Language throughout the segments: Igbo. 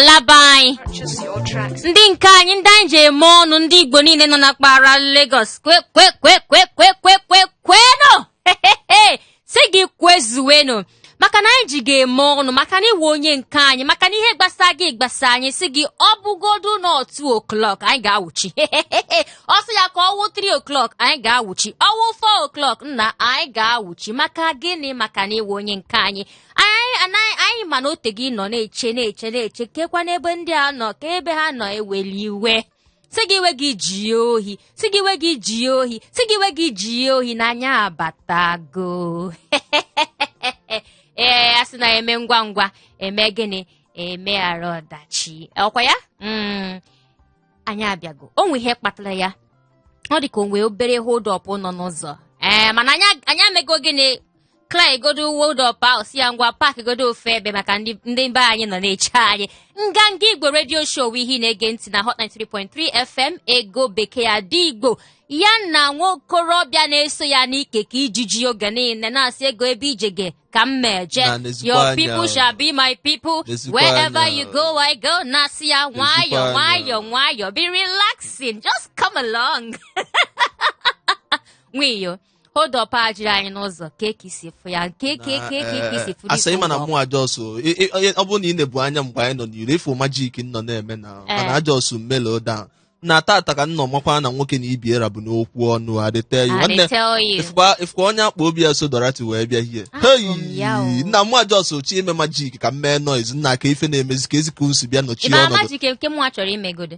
Ala be anyị, ndị nke anyị, ndị anyị ji eme ọnụ, ndị Igbo niile nọ na mpaghara Lagos, kwe kwe kwe kwe kwe kwe kwe kwenụ, sị gị kwezuwenụ, maka na anyị ji gị eme ọnụ, maka na ị wụ onye nke anyị, maka na ihe gbasa gị gbasa anyị. Sị gị ọ bụgodu na 2 o'clock, anyị ga-awụchi. Ọ sị ya ka ọ wụ 3 o'clock, anyị ga-awụchi. Ọ wụ 4 o'clock, nna, anyị ga-awụchi. Maka gịnị? Maka na ị wụ onye nke anyị. Anyị anaghị, anyị ma na ote gị nọ na-eche, na-eche, na-eche, kekwa n'ebe ndị a nọ, ka ebe ha nọ eweli iwe. Sị gị iwe gị jie ohi, sị gị iwe gị jie ohi, sị gị iwe gị jie ohi n'anya abatago. Ee, a sị na eme ngwa ngwa eme gịnị? Emeghara ọdachi. Ọkwa ya? Anyị abịago. O nwe ihe kpatara ya, ọ dị ka o nwee obere hold up nọ n'ụzọ. Ee, mana anyị amego gịnị? Clear godo hold up ahụ, si ya ngwa, park godo ofe ebe, maka ndị be anyị nọ na-eche anyị. Nganga Igbo Radio Show ihe ị na-ege ntị na Hot 93.3 FM, ego bekee adị Igbo ya na nwaokorobịa na-eso ya n'ike ka ijiji oge niile na-asị ego ebe ije gị ka m meje. Na nezikwa Your anya. people shall be my people. Nezikwa Wherever anya. you go, I go. Na-asị ya nwayọ. Nezikwa anya. Nwayọ nwayọ, be relaxing, just come along. Nwiyo, hold up a jiri anyị n'ụzọ ka eke isi fụ ya, nke ke ke ke ka isi fụ. Asa ịma na mụ a just ọ bụrụ na ị na-ebu anya mgbe anyị nọ n'iro ịfụ magic nọ na-eme na mana a just mellow down na tata ka nnọ makwa na nwoke na ibi era bụ n'okwu ọnụ. I dey tell you. I dey Nwanne, tell you. ifukwa onye akpa obi ya so Dorothy wee bịa hie. Afụ m ya o. Nna, mụ a just chi ime magic ka m mee noise, nna, ka ife na-emezi ka ezi ka o si bịa nọchie Ịma ọnọdụ. Magic nke mụ chọrọ imegodo,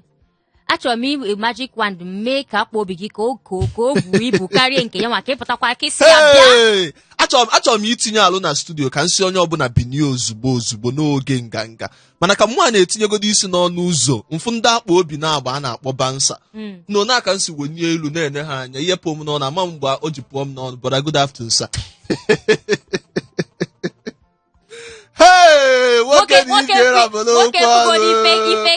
achọrọ m iwe magic wand mee ka akpa obi gị ka o buo ibu karịa nke ya, maka ịpụtakwa ka isi ya bịa. Hey! Achọrọ m itinye alụ na studio ka nsị onye ọbụla binie ozugbo ozugbo n'oge nganga, mana ka mụ a na-etinyegodo isi n'ọnụ ụzọ mfụ ndị akpa obi na-agba a na-akpọ bouncer nọ na aka nsi wenye elu na-ene ha anya, ihe pụọ m n'ọnụ, ama m mgbe o ji pụọ m n'ọnụ, but good afternoon, sir. Hey, nwoke na nwoke ibe ra bụ n'okwu nwoke kwugoro ife ọnụ.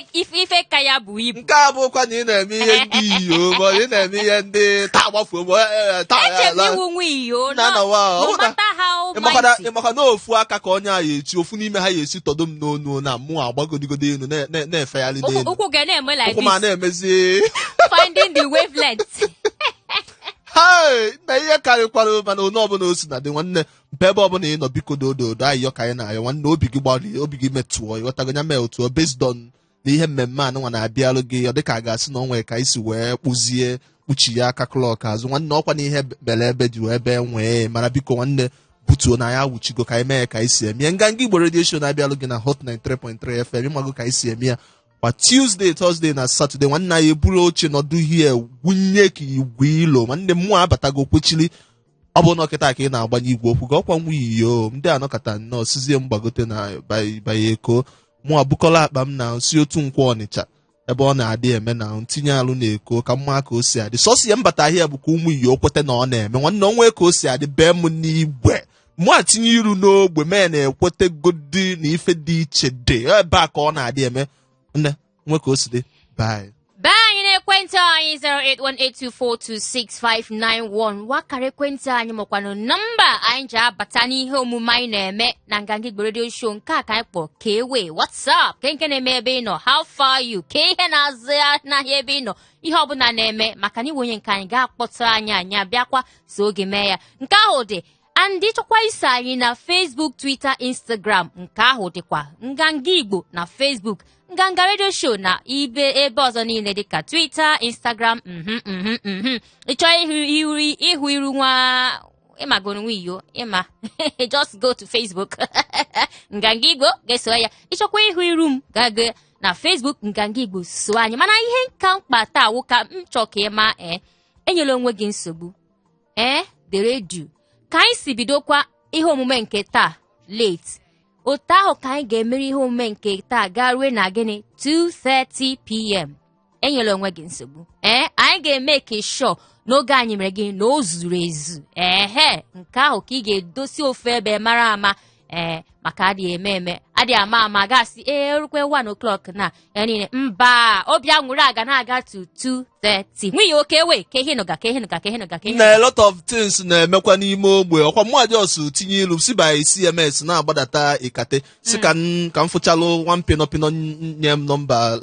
Ife ka ya bụ ibu. Nke a bụkwa na ị na-eme ihe ndị iyo, ma ị na-eme ihe ndị taa gbafuo ma taa Eche m ya iwu nwa iyo. Na na wa, No ọ bụ na- matter how ịmakwana mighty. Ịmakwa na ofu aka ka onye a ya eti, ofu n'ime ha ya esi tọdo m n'onu na mụ agbagodigodo elu na-efegharị n'elu. Ụkwụ ga na-eme like Ụkwụ ma this. na-emezi. Finding the wavelength. Hai na ihe karịkwara, mana onye ọbụla o si na dị, nwanne, mpe ebe ọbụla ị nọ, biko, dododo, ayịyọ ka anyị na-ayọ, nwanne, obi gị gbalị, obi gị metụọ, ịghọtago ya, mee otu based on na ihe mmemme anụnwa na-abịalụ gị, ọ dịka a ga-asị na o nwere ka anyị si wee kpụzie kpuchi ya aka clock azụ, nwanne, ọkwa na ihe bere ebe ji wee bee nwee, mana biko, nwanne, butuo na ya awụchigo ka anyị mee ya ka anyị si eme ya. Nganga Igbo Radio Show na-abịalụ gị na Hot 93.3 FM. Ịmago ka anyị si eme ya kwa Tuesday, Thursday na Saturday. Nwanne, anyị eburu oche nọdụ hie gwunye ka igwe ilo. Nwanne m, mụ abatago kwechiri. Ọ bụ na kịta ka ị na-agbanye igwe okwu gị, ọkwa nwa iyo ndị anọkọta nnọọ sizie mgbagote na banye Eko. Mụ abụkọla akpa m na si otu nkwọ Ọnịcha ebe ọ na-adị eme na ntinye alụ na Eko ka mma ka o si adị. Sọsọ ya mbata ahịa bụ ka ụmụ iyo kweta na ọ na-eme. Nwanne, onwe ka o si adị bee m n'igwe, mụ atinye iru n'ogbe mee na-ekwetegodi na ife dị iche dị ebe a ka ọ na-adị eme. Nne, nwe ka o si dị, bye. Bee anyị n'ekwentị anyị 08182426591, wakara ekwentị anyị, makwanụ nọmba anyị ji abata n'ihe omume anyị na-eme na Nganga Igbo Radio Show nke a ka anyị kpọrọ ka ewe what's up, ke nke na-eme ebe ị nọ, how far you, ke ihe na-azụ ya n'ahịa ebe ị nọ, ihe ọbụla na-eme, maka na iwe onye nke anyị ga-akpọtụ anyị, anyị abịakwa so oge mee ya. Nke ahụ dị and ịchọkwa iso anyị na Facebook, Twitter, Instagram, nke ahụ dịkwa Nganga Igbo na Facebook, Nganga Radio Show na ibe ebe ọzọ niile dịka Twitter, Instagram. Ị chọọ ịhụ iru nwa ịmagoro nwa iyo ịma, just go to Facebook, Nganga Igbo, ga-eso ya. Ịchọkwa ịhụ iru m, gaga na Facebook, Nganga Igbo, so anyị. Mana ihe nka mkpa taa wụ ka m chọọ ka ị ma, ee, enyela onwe gị nsogbu. Ee, dere du ka anyị si bidokwa ihe omume nke taa late, otu ahụ ka anyị ga-emeri ihe omume nke taa gaa rue na gịnị, 2:30 p.m. Enyela onwe gị nsogbu. Ee, anyị ga-eme ka sure n'oge anyị mere gị na o zuru ezu. Ehe, nke ahụ ka ị ga-edosi ofu ebe mara ama. Ee, maka adịghị eme eme, adịghị ama ama, gasị ee, erukwe 1 o'clock na ya niile mba obi aṅụrị aga na-aga to 2:30. Nwunye oke we ka ihe nụga ka ihe nụga ka ihe nụga ka ihe Na a lot of things na-emekwa n'ime ogbe. Ọkwa mụ just tinye ilu si by CMS na-agbadata Ikate, si ka m fụchalụ one pino pino nye m nọmba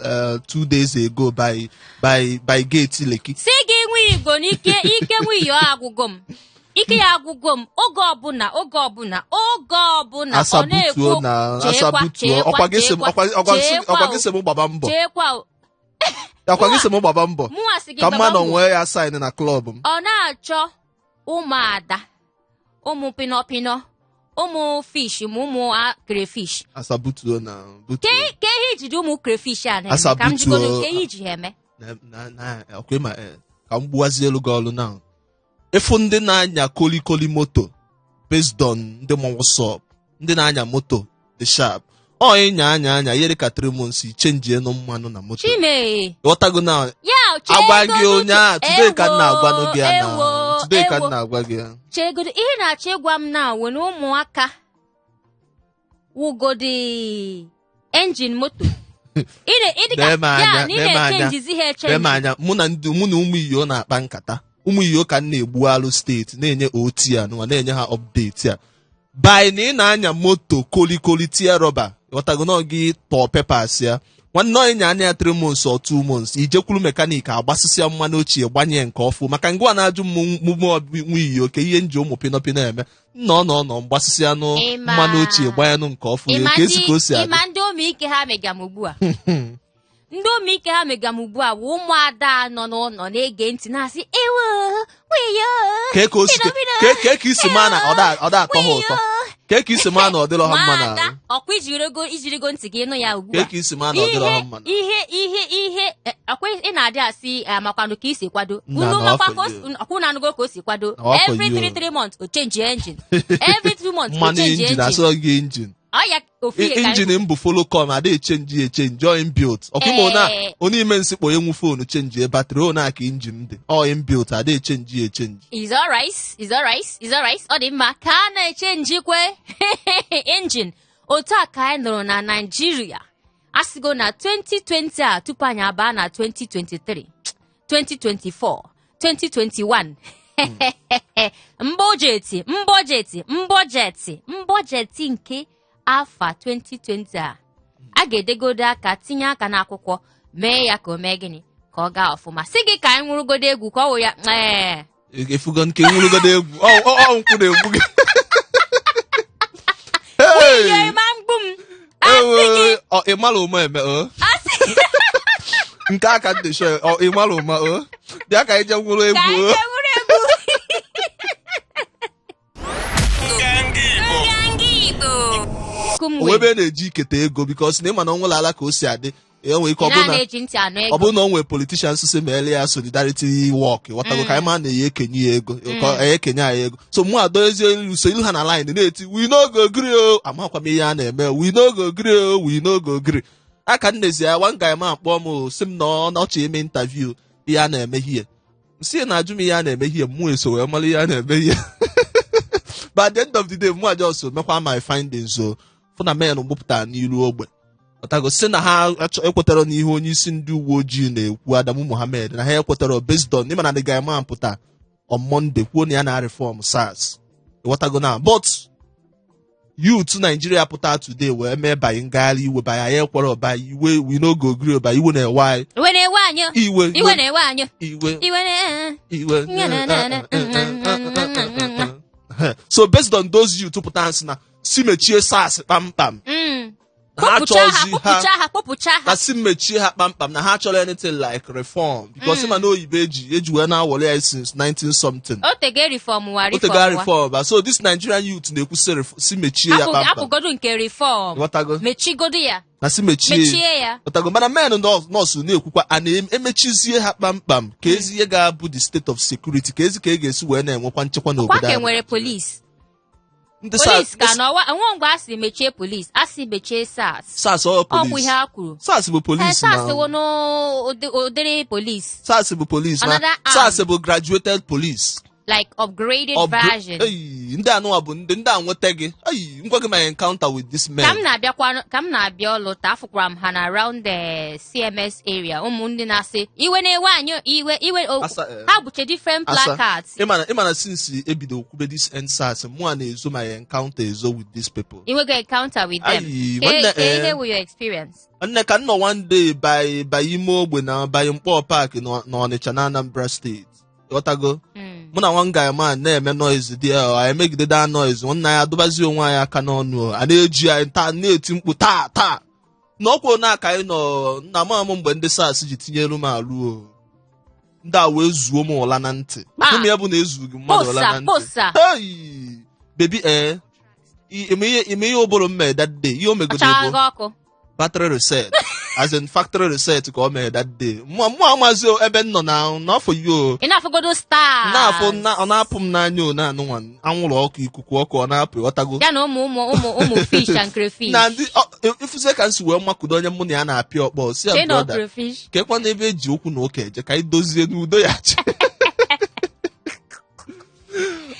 2 days ago by gate Lekki. Si gị nwe igbo n'ike ike nwe iyo agwụgo m, ike ya agwụgo m. Oge ọbụla, oge ọbụla, oge ọbụla ọ na-ekwu. Asabutuo na Cheekwa, asabutuo. cheekwa, Ọkwa gị sị m cheekwa, ọkwa cheekwa gị sị m gbaba mbọ. Cheekwa o. Ọkwa gị sị m gbaba mbọ Mụnwa sị gị ka gbaba mmadụ mbọ. nwee ya sign na club m. Ọ na-achọ ụmụada, ụmụ pinọpinọ, ụmụ fish, ma ụmụ crayfish. Asabutuo na butuo. Ke ihe ijide ụmụ crayfish a na-eme ka m Asabutuo. jigodo ke ihe iji ha eme? Na ọkwa ịma ka m gbuwazie elu gị ọlụ na ịfụ ndị na-anya kolikoli moto based on ndị ma what's up, ndị na-anya moto dị sharp. Ọ ịnya anya anya ihe dịka 3 months, ichenji enu mmanụ na moto. Chime. Ghọtago na Ya. Agwa gị onye a today ka m na-agwanụ gị ya na Ewo, today ka m ewo. na-agwa gị ya. Chegodo ihe na-achọ ịgwa m na nwere ụmụaka wugodi engine moto. Ị Nee m anya, ya na ị nee m anya. na-echenjizi ha Lee m echenji. anya, mụ na ụmụ iyo na-akpa nkata, ụmụ iyo ka m na-egbu alụ steeti na-enye ot a nụwa na-enye ha update a by na ị na-anya moto kolikoli tie rọba, ghọtago na gị tọọ pepas ya nwanne onye nya anya ya 3 months or 2 months, ijekwuru mechanic agbasịsịa mmanụ ochie gbanye nke ọfụ. Maka ngwa na-ajụ m mụmụ nwa iyo ka ihe nji ụmụ pinọpinọ eme nọ nọ nọ mgbasịsị anụ mmanụ ochie gbanyenụ nke ọfụ ya Ịma ka esi ka o si adị. Ịma ndị omeike ha mega m ugbu a, ndị omeike ha mega m ugbu a bụ ụmụada nọ n'ụlọ na-ege ntị na-asị, "Ewo, wiyo." Kee ka o si kee ka isi maa na ọ da atọ ha ụtọ? Kee ka isi maa na ọ dịrọ ha mma na Nwaada, ọkwa ijirigo ntị gị nụ ya ugbu Kee a. ka isi maa na ọ dịrọ ha mma na Ihe ihe ihe ọkwa ị na-adị asị makwanụ ka isi kwado. Nna, Unu na makwa afọ ka o si you. ọkwa unu anụgo ka o si kwado. Na afọ Every you. 3 months o change engine, every 2 months o Mmanụ change engine engine. asọ gị engine. Ọ ya ofu ihe ka anyị Engine m bụ follow come, ada echenji echenji, ọ inbuilt. Ọkwa ime na Ee. onye ime nsị kpọ enwu phone chenji battery, ọ na-aka engine dị, ọ inbuilt, ada echenji echenji. Is alright, is alright, is alright. Ọ dị mma ka a na-eche njikwe engine. Otu a ka anyị nụrụ na Naịjirịa asịgo na 2020 a, tupu anyị abaa na 2023, 2024, 2021, mbọjeti mbọjeti mbọjeti mbọjeti nke afa 2020 a, a ga-edegodo aka, tinye aka n'akwụkwọ, mee ya ka o mee gịnị, ka ọ gaa ọfụma. Si gị ka anyị nwụrụgodo egwu ka ọ wụ ya ee. Efugo nke nwurugodo egwu ọ nkwụ na-egbu gị. Hey! Nwunye ịma mgbu m asị gị. Ewe, ọ ị mara ụma eme o nke aka ndị sure ọ ị mara ụma o bịa ka anyị jee nwụrụ Ka egwu anyị o. jee nwụrụ egwu. Nganga Igbo. Nganga Igbo. O ebe na-eji iketa ego because na ịma na onwere ala ka o si adị, e nwere ike ọ Ị bụrụ na na-eji ntị anụ ọ ego. bụrụ na o nwere politicians si meele ya solidarity work, ghọtago, ka anyị ma na ya ekenye ya ego, ka ya ekenye anyị ego. So mụ adozie ilu so ilu ha na line na-eti, "We no go gree o." Amakwa m ihe a na-eme, "We no go gree o, we no go gree." Aka nnezi ya, one guy ma akpọ m o, sị m na ọ na ọ chọrọ ime interview ihe a na-eme hie. Nsị na-ajụ m ihe a na-eme hie, mụ eso wee mara ihe a na-eme hie. But at the end of the day, mụ just mekwa my findings o fụ na men gbupụtara n'ilu ogbe, ọtago, sị na ha ekwetara n'ihe onye isi ndị uwe ojii na-ekwu, Adamu Mohammed, na ha ekwetara based on ịma na the guy man pụta on Monday kwuo na ya na reform SARS, ịghọtago na. But youth Nigeria pụta today wee mee banye ngagharị iwe banye anyị ekwere ọba iwe, "We no go gree" ọba iwe na-ewe anyị. Iwe na-ewe anyị. Iwe. Iwe na-ewe anyị. Iwe. Iwe na Iwe. So based on those youth pụta nsị na si mechie SARS kpamkpam na ha Kpọpụcha ha. chọzi ha. Kpọpụcha ha, kpọpụcha ha. Na si mechie ha kpamkpam, na ha chọrọ anything like reform because ma na oyibo eji wee na-awọrọ ya since 19 something. O tego reform wa. Otega Reform wa. Reform ba. So this Nigerian youth na-ekwu si mechie ya kpamkpam. Apụgodu nke reform. Ghọtago? Mechigodu ya. Na si mechie. Mechie ya. Ghọtago? Mana men nọọsụ na-ekwukwa a na-emechizie ha kpamkpam, ka ezi ihe ga-abụ the state of security, ka ezi ka e ga-esi wee na-enwekwa nchekwa Kwa n'obodo ka anyị. nwere police. Ndị Police ka SARS. n'ọwa nwa mgbe a sị mechie police, a sị mechie SARS. SARS ọ Ọ bụ police. ihe a kwuru. SARS bụ Ee, police. SARS Na wụ n'ụdịrị police. SARS bụ police na Another arm. SARS bụ graduated police. Like upgraded version. Ei, ndị anụwa bụ ndị a nweta gị. Ei, ngwa gị, my encounter with this Ka men. m na-abịakwa, ka m na-abịa ọlụ taa, afụkwara m ha na around the CMS area, ụmụ ndị na-asị iwe na-ewe anyị, iwe iwe Asa, ha buche different Asa. placards. Ịma na since ebido kwube this EndSARS, mụa na-ezo my encounter ezo with these people. Inwego encounter with them? Ayi, Ke nwanne, ke ihe wụ your experience? Nne, ka m nọ one day by ime ogbe na by Mkpọ Park n'Ọnịcha na Anambra Steeti, ghọtago? Mụ na one guy man na-eme noise dị, anyị emegide that noise, nwanne anyị adọbazi onwe anyị aka n'ọnụ o. A na-eji anyị taa, na-eti mkpu taa taa n'ọkwa na aka anyị nọ na ama m mgbe ndị SARS ji tinyelu m alụ o, ndị a wee zuo m ụla na ntị. Ah. Ụmụ ya bụ na ezughị mmadụ ụla Posa na ntị. Posa. Hey! Baby, ime ihe ụbụrụ m mere that day, ihe o megodo Ọchara bụ gị ọkụ. Battery reset, as in factory reset ka o mere that day. Mụ amazi ebe m nọ na n'afọ yi o. Ị na-afụgodo stars. Na-afụ ọ na-apụ m n'anya o, na-anụ nwa anwụrụ ọkụ, ikuku ọkụ ọ na-apụ, ghọtago? Ya na ụmụ ụmụ ụmụ ụmụ fish and crayfish. Na ndị ifuzie ka m si wee makudo onye mụ na ya na-apịa ọkpọ, si ya, Chain of brother, crayfish. kekwa n'ebe eji okwu na ụka eje ka anyị dozie n'udo ya chi.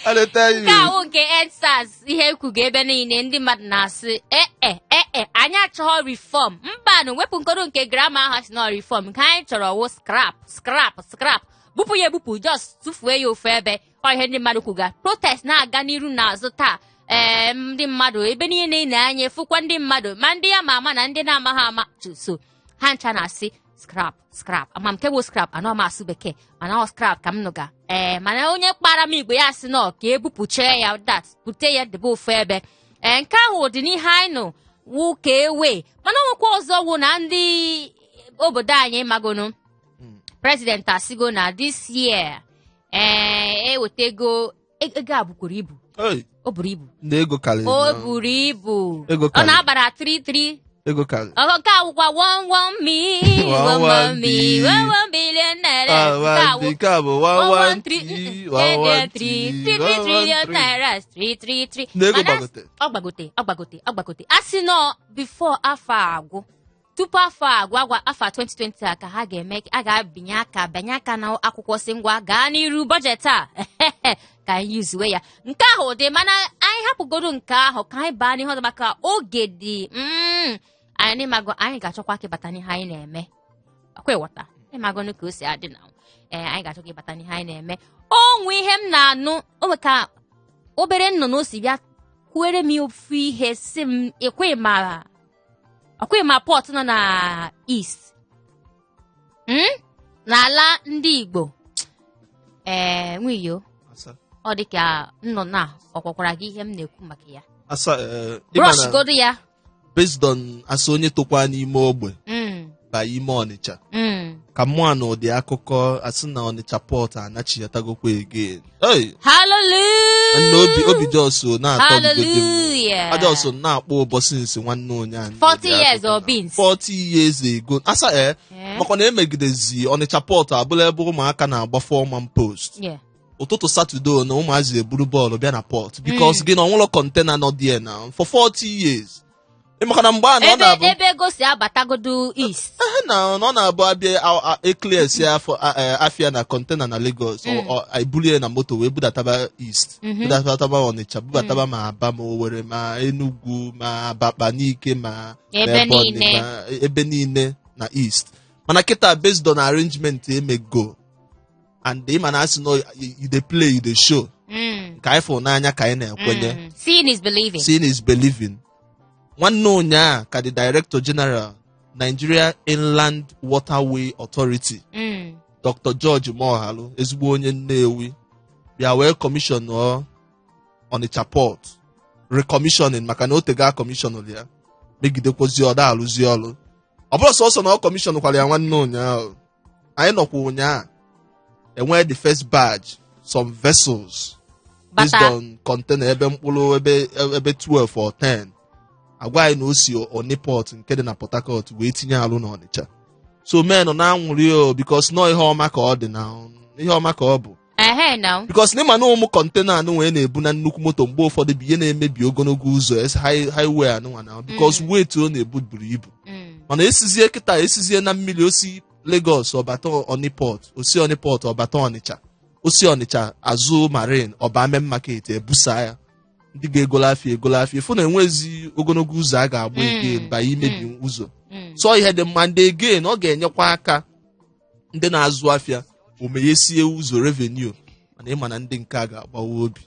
I dey tell you. Nke ahụ nke EndSARS, ihe ekwugo ebe niile, ndị mmadụ na-asị ee e ee, anyị achọghọ reform, mbanụ wepụ nkodo nke grammar ahụ si na reform, nke anyị chọrọ wụ scrap, scrap, scrap, bupụ ya ebupụ, just tụfuo ya ofu ebe. Ọ ihe ndị mmadụ kwuga. Protest na-aga n'iru n'azụ taa. Ee, ndị mmadụ ebe niile na-anya efukwa ndị mmadụ, ma ndị ama ama na ndị na-amaghị ama, so ha ncha na-asị scrap, scrap. Ama m nke bụ scrap, anọ m asụ bekee, mana ọ scrap ka m nụga. Ee, mana onye kpara m igwe ya sị nọ ka ebupụchee ya, that bute ya debe ofu ebe. Ee, nke ahụ dị n'ihe anyị nụ wụ ka ewe, mana ọ nwekwa ọzọ wụ na ndị obodo anyị magonu president asigo na this year, ee, ewetego ego a bukwuru ibu. Hey, O buru ibu. Ndị ego karịrị O na- buru ibu. Ego Ọ karịrị. na-agbara 33. Ego karịrị. Ọ nke awụkwa 11 mi One 11 one mi bi. 11 billion naira. Ah, Nke a one wụ nke a bụ one one 113 three, one one 3 three, 3 one one trillion three. naira, 333. Ndị ego Mana gbagote. Ọ gbagote, ọ gbagote, ọ gbagote. A sị nọ before afọ a agwụ, tupu afọ a agwụ, agwa afọ 2020 a, ka ha ga-eme, a ga-abinye aka, banye aka na akwụkwọ si ngwa gaa n'iru budget a ka anyị yuzuwe ya. Nke ahụ dị, mana anyị hapụgodo nke ahụ ka anyị baa n'ihe ọzọ maka oge dị. Anyị mago anyị ga-achọkwa ka ịbata n'ihe anyị na-eme, ọkwa ịghọta ịmagonu ka o si adị na ee, anyị ga-achọ ka ịbata n'ihe anyị na-eme. O nwe ihe m na-anụ, o nwe ka obere nnụnụ si bịa kwuere m ofu ihe, si m ekwe ma ọkwa ma port nọ na east, N'ala ndị Igbo, ee, nwiyo. Asa. Ọ dị ka nnụnụ a ọ kwakwara gị ihe m na-ekwu maka ya. Asa, ịma Brush na godo ya. Based on asa onye tokwa n'ime ogbe ba ime Ọnịcha ka mụa na ụdị akụkọ asị na Ọnịcha port anachiatagokwa again. Hey! Hallelujah. Nna, obi just na-atọ godi m. Hallelujah. Ajọs na-akpọ ụbọchị nsi nwanne ụnyaahụ. 40 years or beans. 40 years ago, asa, ee. Makwa na emegidezi Ọnịcha port abụla ebe ụmụaka na-agba foreman post. Ụtụtụ Saturday na ụmụazị eburu bọọlụ bịa na port because gị na ọnwụlọ container nọ there na for 40 years. Maka na mgbe a na ọ Ebe na-abụ ebe ego si abatagodo east. Ehe, na ọ na-abụ abịa eclear si afọ afịa na container na Lagos, ebulie na moto wee budataba east, budataba Ọnịcha, budataba ma Aba, ma Owerri, ma Enugu, ma Abakpa n'ike, ma Ebe Ebonyi, niile. ma ebe niile na east. Mana kịta, based on arrangement emego and ịma na asị no you dey play, you dey show nke anyị fụrụ n'anya ka anyị na-ekwenye. Seeing is believing. Seeing is believing. Nwanne ụnyaa ka the director general, Nigeria Inland Waterway Authority, Dr. George Moghalu, ezigbo onye Nnewi, bịa wee commission Ọnịcha port, recommissioning, maka na o tego a commission ya, megidekwozi ọda alụzi ọlụ. Ọ bụrụ sọsọ na ọ commission kwara ya, nwanne ụnyaahụ anyị nọkwa ụnyaahụ enwee the first batch, some vessels based Bata. on container ebe mkpụrụ ebe 12 or 10, agwa anyị na o si Oni Port nke dị na Port Harcourt wee tinye alụ n'Ọnịcha. So men na-anwụrị o because nọ ihe ọma ka ọ dị, na ihe ọma ka ọ bụ. Ehe, now. Because n'ịma na ụmụ container anụ wee na-ebu na nnukwu moto mgbe ụfọdụ bụ ihe na-emebi ogologo ụzọ highway anụnwa na because weight ọ na-ebu buru ibu. Mana esizie kịta, esizie na mmiri osi Lagos ọbata Oni Port, osi Oni Port ọbata Ọnịcha. O si Ọnịcha azụ Marine, ọba main market, ebusa ya, ndị ga-egolo afịa egolo afịa. Ịfụ na enwezi ogologo ụzọ a ga-agba again ba imebi ụzọ. So ihe dị mma ndị again, ọ ga-enyekwa aka ndị na-azụ afịa, o meghesie ụzọ revenue. Mana ịma na ndị nke a ga-agbawa obi.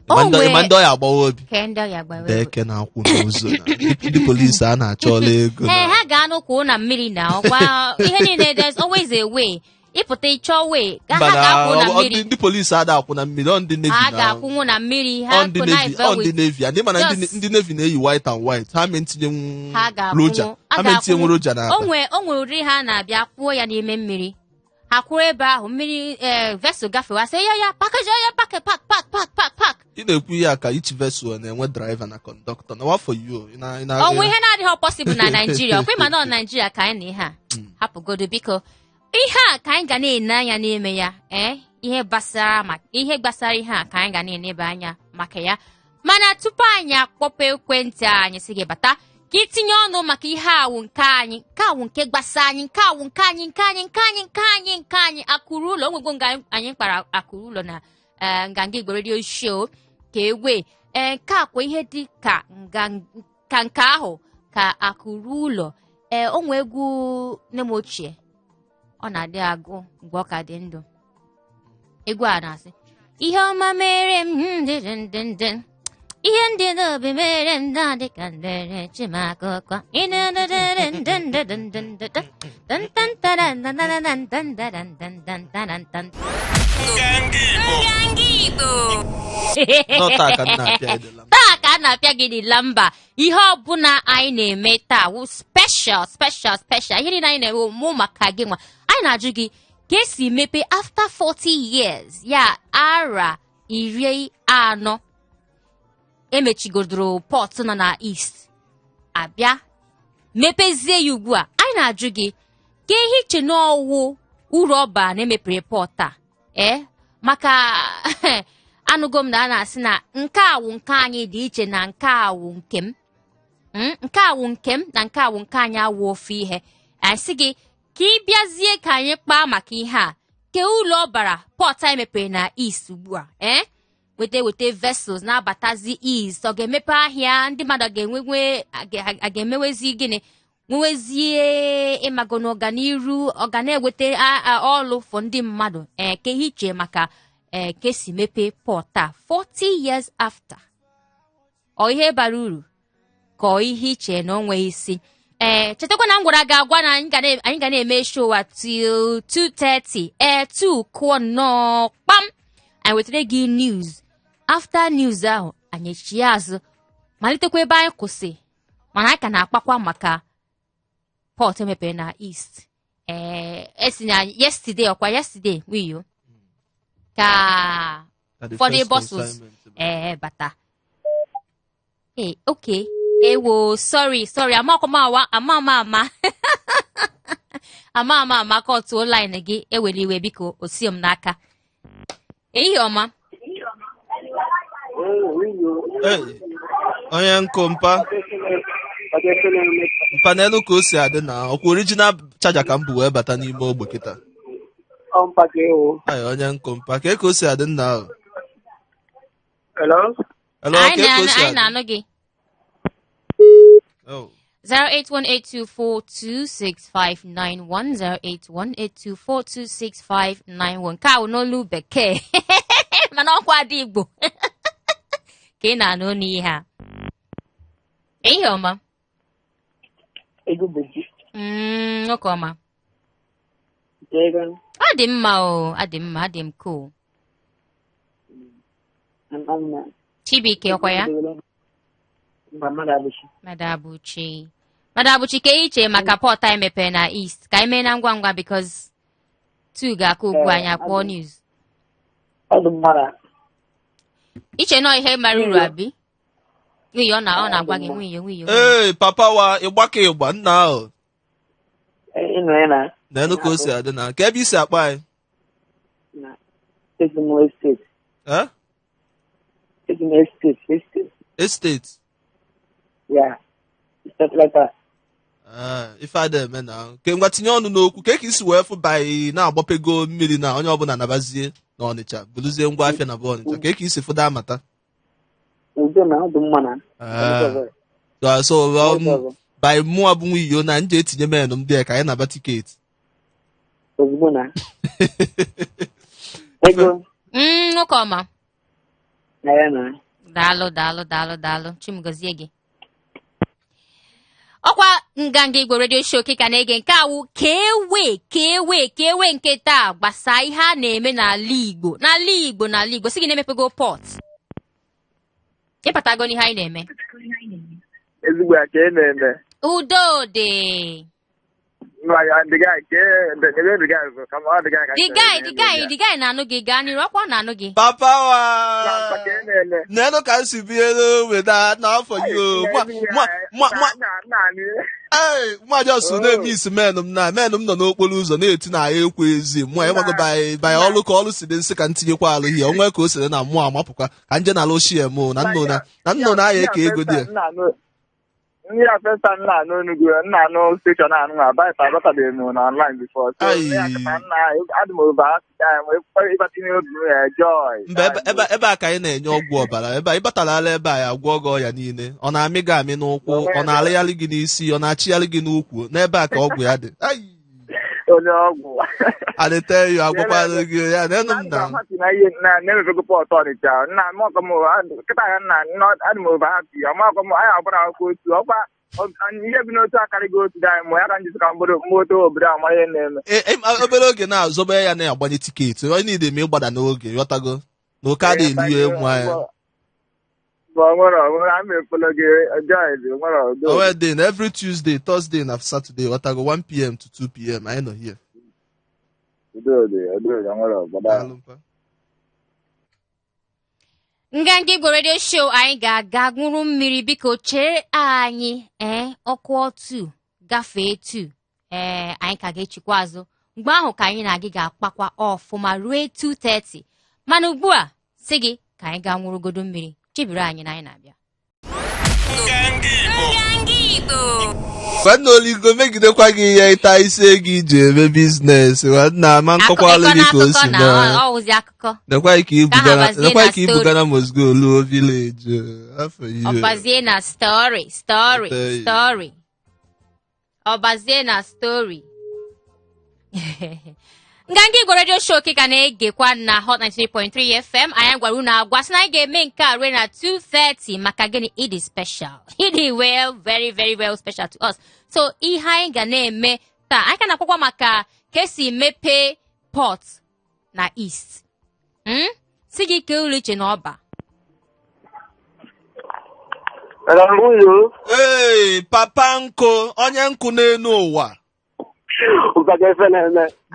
O Ịma ndị ọ ya agbawa obi? Ke ndị ọ ya agbawa Ndị obi? eke na-akwụ n'ụzọ na ndị polisi a na-achọla ego Ee, na ha ga-anụ kwuo na mmiri na ọkwa ihe niile. There's always a way. Ịpụta ịchọ way ka Mba ha na ga-akwụ na ndị mmiri. Ndị polisi ada akwụ na mmiri, ọ ndị navy Ha na ga-akwụnwu na mmiri. ọ Ha ndị kụ navy knife ọ ndị with navy adị, mana ndị Just- ndị navy na-eyi white and white. Ha mee ntinyenwu Ha ga-akwụnwu. roja A ha mee ntinyenwu ga-akwụnwu. roja na O akpa. nwere o nwere ụdị ha na-abịa kwụọ ya n'ime mmiri. Ha kwụrụ ebe ahụ, mmiri, ee, vessel gafewa, sị ya ya package ya pack pack pack pack pack pack. Ị na-ekwu ihe a ka each vessel na-enwe driver na conductor na what for you? Ị na Ọnwụ ihe na-adịghị possible na Naijiria. Ọkwa ịma na ọ Naijiria ka anyị na ihe a hapụgodo. Biko, ihe a ka anyị ga na-ene anya n'ime ya. Ee, ihe gbasara ihe a ka anyị ga na-eneba anya maka ya. Mana tupu anyị akpọpụ ekwentị anyị, si gị bata ka itinye ọnụ maka ihe awụ nke anyị, nke awụ nke gbasa anyị, nke awụ nke anyị, nke anyị, nke anyị, nke anyị, nke anyị akụrụ ụlọ. Onwego nga anyị kpara akụrụ ụlọ na Nganga Igbo Radio Show ka ewe. Ee, nke a kwa ihe dị ka nga ka nke ahụ ka akụrụ ụlọ. Ee, o nwe egwu nne m ochie ọ na-adị agụ mgbe ọ ka dị ndụ. Egwu a na-asị, "Ihe ọma mere m, ndịndịndị, ihe ndị n'obi mere m, na-adị ka ndere chimakụkọ." Nganga Igbo. Nganga Igbo. Nọ taa ka m na-apịa edela m. Taa ka a na-apịa gị n'ila mba. Ihe ọbụla anyị na-eme taa wụ special, special, special. Ihe niile anyị na-eme mụ maka gị nwa. Anyị na-ajụ gị ka esi mepe after 40 years, ya ara 40 emechigodoro port nọ na East, abịa mepezie ya ugbu a. Anyị na-ajụ gị ka ihe iche n'ọwụ uru ọba na emepere port a. Ee, maka anụgo m na a na-asị na nke awụ nke anyị dị iche na nke awụ nke m. Nke awụ nke m na nke awụ nke anyị awụ ofu ihe. Anyị sị gị ka ị bịazie ka anyị kpaa maka ihe a, ke ụlọ ọbara port anyị mepere na East ugbu a. Ee, weta weta vessels na-abatazi East, ọ ga-emepe ahịa ndị mmadụ ga-enwenwe, a ga-emewezi gịnị, nwewezie ịmago na ọganiru, ọ ga na-eweta ọlụ for ndị mmadụ. Ee, ke ihe iche maka ee ka esi mepee port a 40 years after, ọ ihe bara uru ka ọ ihe iche na o nweghị isi? Ee, chetakwa na m gwara gị agwa na anyị ga na-eme show a till 2:30. Ee, 2 kụọ nnọọ kpam, anyị wetara gị news. After news ahụ, anyị echie azụ malitekwa ebe anyị kwụsị, mana anyị ka na-akpakwa maka port emepere na East. Ee, esi na yesterday, ọkwa yesterday wiyo ka Ka the ụfọdụ first buses consignment. Ee, bata. Ee, okay. Ewo, sorry, sorry, amakwa m awa ama ama ama ama ama ama kọtụọ line gị. Ewere iwe, biko, osie m n'aka. Ehihie ọma. Hey, onye nkụ mpa mpa n'elu ka o si adị na ọkwa original charger ka m bụ wee bata n'ime ogbe kịta. Ay, onye nkụ mpa, ka o si adị nna ahụ? Hello? Hello, Anyị ka o si anyị adị? na-anụ gị. Oh. 08182426591, 08182426591. Nke ahụ n'olu bekee, mana ọkwa dị Igbo ka ị na-anụ n'ihe a. Ehihie ọma. Ego beji. Nwoke ọma. Ego. Ọ dị mma o, adị mma, adị m cool. Chibuike, ọkwa ya? Mba, mmadụ abụchi. Madabuchi, Madabuchi, ka iche maka port anyị mepere na East, ka anyị mee na ngwa ngwa because 2 ga-akụ ugbu anyị akpọọ news. Ọ dị mma na Iche nọ ihe mara uru abi nwunye ọ na-agwa gị nwunye nwunye nwunye. Ee, papa wa ịgbaka ịgba nna ahụ. Ịnọ ya na N'elu ka o si adị na ka ebe isi akpa anyị. Na Ezimo Estate. Eh? Ezimo Estate, Estate. Estate. Ya. Satellite. Ah, ife ada eme na ke ngwa tinye ọnụ n'okwu ka ka isi wee fụ by na-agbapego mmiri na onye ọbụla nabazie na Ọnịcha buluzie ngwa afịa na be Ọnịcha ka ka isi fụda amata. Udo na ọ dị mma na. Ah, so by mụa bụ nwa iyo na nje etinye menụ m dị ka anyị naba ticket. Ozugbo na. Ego Nwoke ọma. na ya na. Daalụ, daalụ, daalụ, daalụ. Chimgozie gị. Ọkwa Nganga Igbo Radio Show ka na-ege nke awụ kewe kewe kewe nke taa gbasaa ihe a na-eme n'ala Igbo, n'ala Igbo, n'ala Igbo. Sị gị na-emepego port, ịpatago n'ihe anyị na-eme. Ezigbo ya ka ị na-eme. Udo dị. The guy, the guy, come on, the guy. The guy, the guy, the guy na-anụ gị. Gaa n'iru, ọkwa ọ na-anụ gị. Papa wa nenu ka m si bie n'ogbe na n'afọ yi o ee nwa jos na-eme isi menụ m na menụ m nọ n'okporo ụzọ na-eti na ya ekwe ezi mụ ịmago by ọlụ ka ọlụ si dị nsị ka m tinyekwa alụ hie onwe ka o siri na mụ amapụkwa ka nje na alụ shie mụ na nnụ na nnụ na aya eke ego dị ya. Ndị a first time nna anụ Enugu, nna anụ station anụ na baịpa abatabeghị m na online before. So Ayi. ya ka nna adị m over time ịbatinye obi m ya joy. Mba, ebe a ka anyị na-enye ọgwụ ọbara ebe a ịbatarala ebe a ya agwọ gị ọya niile ọ na-amị gị amị n'ụkwụ ọ na-alịgharị gị n'isi ọ na-achịgharị gị n'ukwu n'ebe a ka ọgwụ ya dị. Ayi. Onye ọgwụ. I dey tell you, agwakwala gị ya nenu m na na ihe na na-emepego port Ọnịcha nna mọkọ m kịta ya nna adị m over happy ọmakọ m anyị agbara akwụkwọ otu ọkwa ihe bi n'otu akarịghị otu dị anyị mụ ya ka njisi ka mbodo moto obodo ama ihe na-eme. Obere oge na-azọbe ya na-agbanye ticket onye niile ma ịgbada n'oge ghọtago na oke adịghị elu ya egwu anya. Onwe dị na every Tuesday, Thursday na Saturday ghọtago 1 p.m. to 2 p.m. anyị nọ here. Daalụ mpa. Nganga Igbo Radio Show anyị ga-aga ṅụrụ mmiri biko chere anyị ọkụ otu gafee 2 anyị ka ga-echikwa azụ mgbe ahụ ka anyị na gị ga-akpakwa ọfụma ruo 2:30 mana ugbu a sị gị ka anyị gaa ṅụrụgodo mmiri chebiri anyị na anyị na-abịa. Nganga Igbo. Nwanne Oligo megidekwa gị ihe ịta isi ego iji eme business nwanne ama nkọkwalụ gị ka o si mee. Ọ wụzi akụkọ. Nekwa ka Ka ha ibugana bazie nekwa na ka ibugana Moscow luo village afọ ihe. Ọbazie na story story Tell you. story. Ọbazie na story. Nganga Igbo Radio Show ka na-egekwa na Hot 93.3 FM. Anyị gwara unu agwa sị na anyị ga-eme nke a ruo na 2:30 maka gịnị? It is special. It is well, very very well special to us. So ihe anyị ga na-eme taa, anyị ka na-akwakwa maka ka esi mepee port na East. Si gị kee ụlọ iche na ọba. Ee, papa nkụ onye nkụ n'elu ụwa.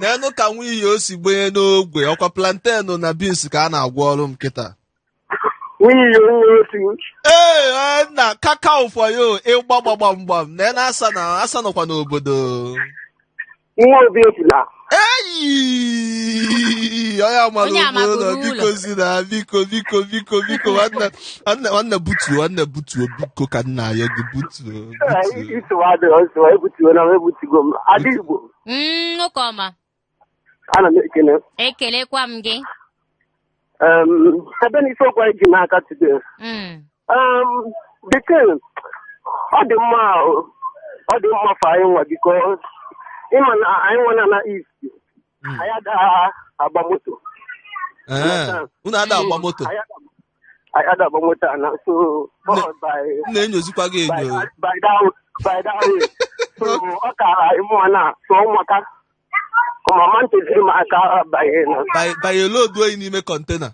N'enu ka nwunye o si gbanye n'ogwe ọkwa plantain na beans ka a na-agwọ ọrụ m kịta. Ee, na kakao for you ịgba gbamgbam na asa na asa nọkwa n'obodo. Eyi! Onye amara Onye ụlọ amagoro biko ụlọ. si na biko biko biko biko nwanne butuo nwanne butuo biko ka nna ya gị butuo butuo. Nwoke ọma. Ana m ekele. Ekelekwa m gị. Ebe na isiokwu anyị ji n'aka today. Bekee, ọ dị mma ọ dị mma fa anyị nwa because ịma na anyị nwa na East anyị ada agba moto. Unu ada agba moto? Anyị ada agba moto na so m na-enyozikwa gị enyo. By that way. So ọ kara anyị mụọ na so ụmụaka mama nteziri m aka banye na. Banye lodu oyi n'ime kọntena.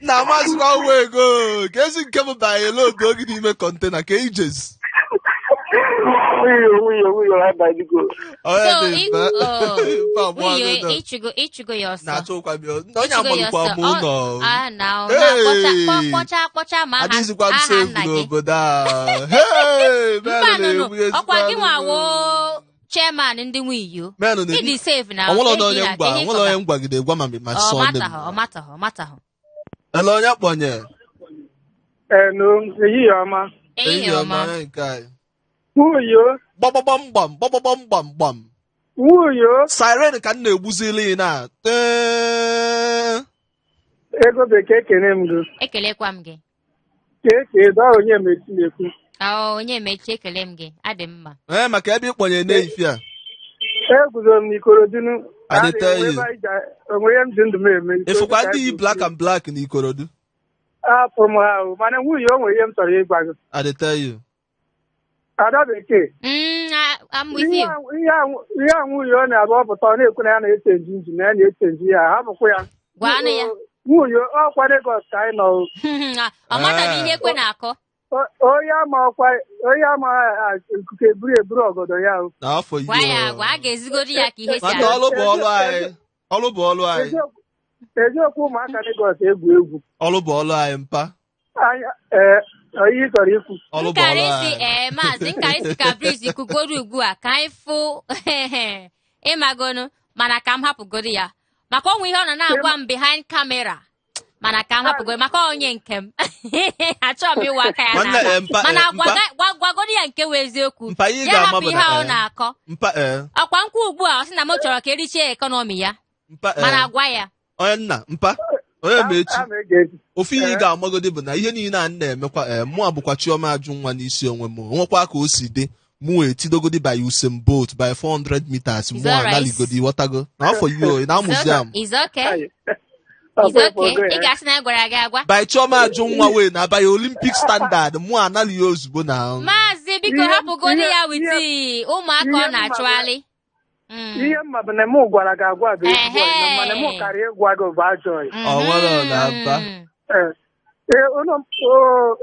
Na amazikwa uwe ego ka ezi nke bụ banye lodu oyi n'ime kọntena ka ijezi. Ịchụgo ya ọsọ. Na-achọkwa m onye amalụkwa m ụlọ. Kpọcha kpọcha ma adịzikwa m aha sefu nna gị. n'obodo a. Mba, ọkwa gị nwawo chairman ndị nwiyo. Ịdị safe na onwere onye ngwa onwere onye ngwagide gwa ma ma sọ ndị m. Ọ matahụ. Ele onye kpọnye. Enu ehihie ọma. Ehihie ọma. Onye nke anyị. Nwunyo, Gbọgbọgbọm gbam gbọgbọgbọm gbam gbam. nwunyo, Siren ka m na-egbuzili ị na. Tee. Ego Bekee kene m gị. Ekelekwa m gị. Kee ka edo ahụ onye mechi na-ekwu. Ọ, onye mechi, ekele m gị, adị m mma. Ee, maka ebe ịkpọnye n'efi a. Eguzoro m n'Ikorodunu. I dey tell you. Onwe ihe m ji ndụ m eme. Ịfụkwa ndị yi black and black na Ikorodu. Apụ m ha ahụ, mana nwunye o nwere ihe m chọrọ ịgwa gị. I dey tell you. Ada Bekee. I'm with Ihe you. ihe a nwunye ọ na-abụ ọpụta, ọ na-ekwu na ya na-echange engine, na ya na-echange ya, hapụkwa ya. Gwanụ ya. Nwunye ọkwa Lagos ka anyị nọ o. Ọ mataghị ihe ekwe na-akọ. Onye ama ọkwa onye ama ikuku eburu eburu ọgọdọ ya o. Na afọ Gwa yi. ya agwa, a ga-ezigoro ya ka ihe si Nwata, aga. ọlụ bụ ọlụ anyị. Ọlụ bụ ọlụ anyị. Eziokwu, ụmụaka Lagos egwu egwu. Ọlụ bụ ọlụ anyị, mpa. Anya ee, ọ ihe ị chọrọ ikwu. Ọlụ bụ ọlụ Nkarịsị anyị. Ee, maazị nkarịsị, ka breeze kugoro ugbu a ka anyị fụ ịmagonu, mana ka m hapụgoro ya maka onwe ihe ọ nọ na-agwa m behind camera, mana ka m hapụgoro maka onye nke m, achọrọ m ịwa aka ya Nwanne, n'ala. eh, mpa, Mana eh, mpa. gwagoro ya nke wụ eziokwu. Mpa, ihe ị Ya ga-ama hapụ bụ ihe na ọ na-akọ. Mpa, ee. Ọkwa nkwa ugbu a, ọ sị na m chọrọ ka erichie economy ya. Mpa, Mana ee. gwa ya. Onye nna, mpa. Onye ma echi. A ma ege ntị. Ofu ihe ị ga-amagodi bụ na ihe niile a m na-emekwa, ee, mụa bụkwa Chioma ajụ nwa n'isi onwe m. Onwekwa ka o si dị, mụ etidogodi by Usain Bolt by 400 meters, mụ Alright. analigodi, ghọtago na afọ yi na amụzi am. Is okay. Ayi. Is okay. Ị ga-asị na anyị gwara gị agwa. By Chioma ajụ nwa wee na by Olympic standard, mụ anali ya ozugbo na Maazị, biko, hapụgodi ya with ụmụaka ọ ihe na-achụgharị. Ihe mma bụ na mụ gwara gị agwa bụ ezigbo ọyị, mana mụ karịa ịgwa gị bụ ajọ ọyị. Ọ nwere na mba. Ee, ee,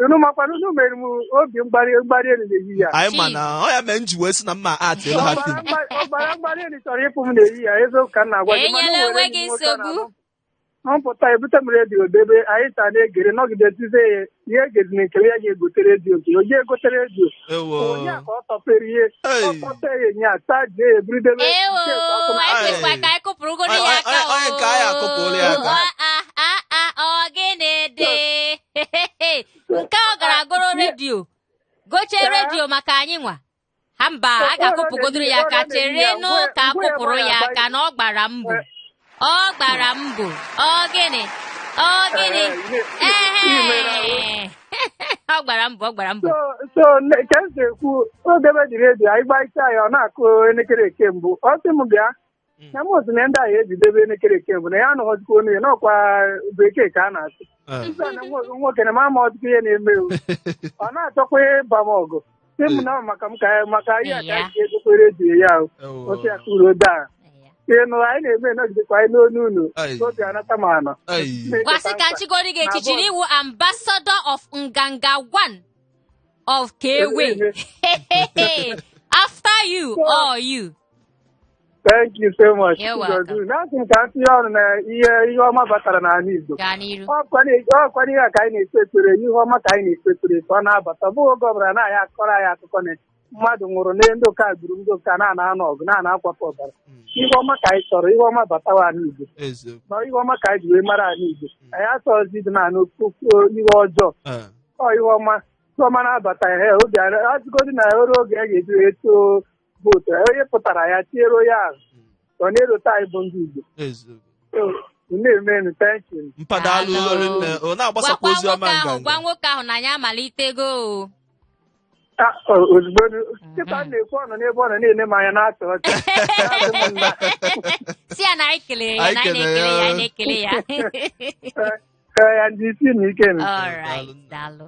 unu makwana unu mere m obi mgbali mgbali elu n'ehihie a. Anyị ma na ọ ya mere m ji wee sị na mma atịla ha film. Ọbara mgbali elu chọrọ ịpụ m n'ehihie a, eziokwu ka m na-agwa gị, mana Enyela o nwere onwe enyi gị m nwoke ọ nsogbu. na-abụ mpụta ebute m redio debe, anyị ta na-egere nọgide tizie ya ihe egezi na ekele ya ga-egote redio nke onye egote redio. Ewo. Onye a ka ọ tọpere ihe. Hey. Ọ tọpe ya enye a chajie ya eburu debe Ewo, nke ọkụ na- anyị Ai. kwesịkwa ka anyị kụpụrụgoro ya aka. Onye nke anyị akụpụrụ ya aka. Ọ gịnị dị nke ọ gara goro redio, gochie redio maka anyị nwa ha? Mba, a ga-akụpụgodoro ya aka. Cherenụ ka akụpụrụ ya aka na ọ gbara mbọ, ọ gbara mbọ. Ọ gịnị? Ọ gịnị? Ehe, ọ gbara mbọ, ọ gbara mbọ. So ka m si ekwu, o debe dị redio anyị gbachaa ya, ọ na-akụ elekere eke mbụ, ọ sị m bịa na m otu na ndị ahụ ejidebe elekere eke mbụ na ya anọghọzikwa onu ya n'ọkwa Bekee ka a na-asụ. Nsị a na nwoke na m ama ọtụtụ ihe na-eme o. Ọ na-achọkwa ịba m ọgụ, sị m na ọ maka m ka maka ihe a ka anyị ji egokwe redio ya o. Osi ya kụrụ ode a ịnụ anyị na-eme nọgidekwa anyị n'onu unu. Ai. Obi anata m anọ. Ai. Gwasị ka nchigori gị echichiri iwu ambassador of Nganga one of Kewe after you, all you. Thank you so much. You're welcome. Na-asị m ka m tinye ọnụ na ihe ihe ọma batara n'ala Igbo. Gaa n'iru. Ọkwa ihe a ka anyị na-ekpe ekpere, ihe ọma ka anyị na-ekpe ekpere ka ọ na-abata. Ọ bụghị oge ọbụla na-anyị akọrọ anyị akụkọ na mmadụ nwụrụ na ndị ụka gburu ndị ụka na-ana anụ ọgụ na-ana akwapụ ọbara. Ihe ọma ka anyị chọrọ, ihe ọma batawa ala Igbo. Eziokwu. Na ihe ọma ka anyị ji wee mara ala Igbo. Anyị achọghịzi ịdị na-anụ okwu ihe ọjọọ. Ọ ihe ọma, ihe ọma na-abata ya obi azụgodi na oru oge a ga-eji wee too vootu, onye pụtara ya tinyere onye ahụ ọ na-erote anyị bụ ndị Igbo. Eziokwu. So, na-emenu, thank you. Mpadalụ. Daalụ. Nne, ọ na-agbasakwa Gwakwa ozi ọma nwoke ahụ, gwa Nganga. nwoke ahụ na anyị amalitego o. Ah, ozugbo kịta m na-ekwu, ọ nọ n'ebe ọ nọ na-ene m anya na-achị ọchị. Na-asị m nna. Si ya na anyị kelere ya. Anyị Na anyị kelere na-ekele ya, ya. anyị na-ekele ya. Ee, ya ndị isi na ike nụ. All right, Daalụ, nna. daalụ.